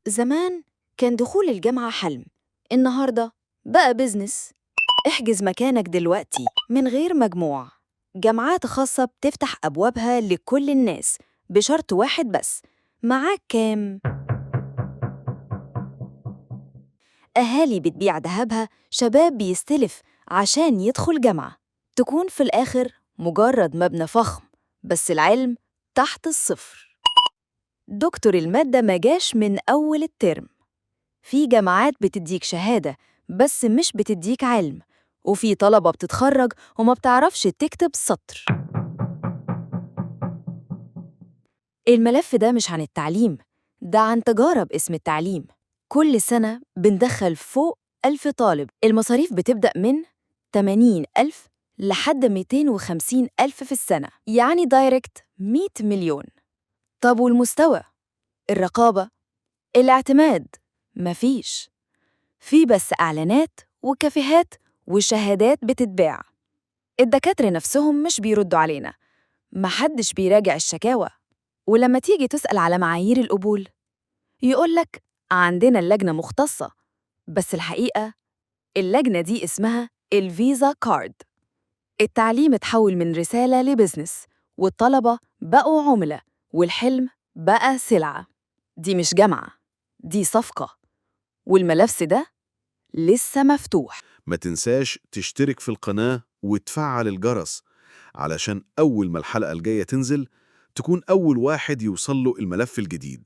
زمان كان دخول الجامعة حلم، النهاردة بقى business. احجز مكانك دلوقتي من غير مجموع. جامعات خاصة بتفتح أبوابها لكل الناس بشرط واحد بس: معاك كام؟ أهالي بتبيع دهبها، شباب بيستلف عشان يدخل جامعة تكون في الآخر مجرد مبنى فخم، بس العلم تحت الصفر. دكتور المادة ما جاش من أول الترم. في جامعات بتديك شهادة بس مش بتديك علم، وفي طلبة بتتخرج وما بتعرفش تكتب سطر. الملف ده مش عن التعليم، ده عن تجارة باسم التعليم. كل سنة بندخل فوق 1000 طالب. المصاريف بتبدأ من 80 ألف لحد 250 ألف في السنة، يعني direct 100 مليون. طب والمستوى؟ الرقابة؟ الاعتماد؟ مفيش. في بس إعلانات وكافيهات وشهادات بتتباع. الدكاترة نفسهم مش بيردوا علينا، محدش بيراجع الشكاوى، ولما تيجي تسأل على معايير القبول يقولك عندنا اللجنة مختصة، بس الحقيقة اللجنة دي اسمها ال Visa card. التعليم اتحول من رسالة ل business، والطلبة بقوا عملاء، والحلم بقى سلعة. دي مش جامعة، دي صفقة، والملف ده لسه مفتوح. ما تنساش تشترك في القناة وتفعل الجرس علشان أول ما الحلقة الجاية تنزل تكون أول واحد يوصل له الملف الجديد.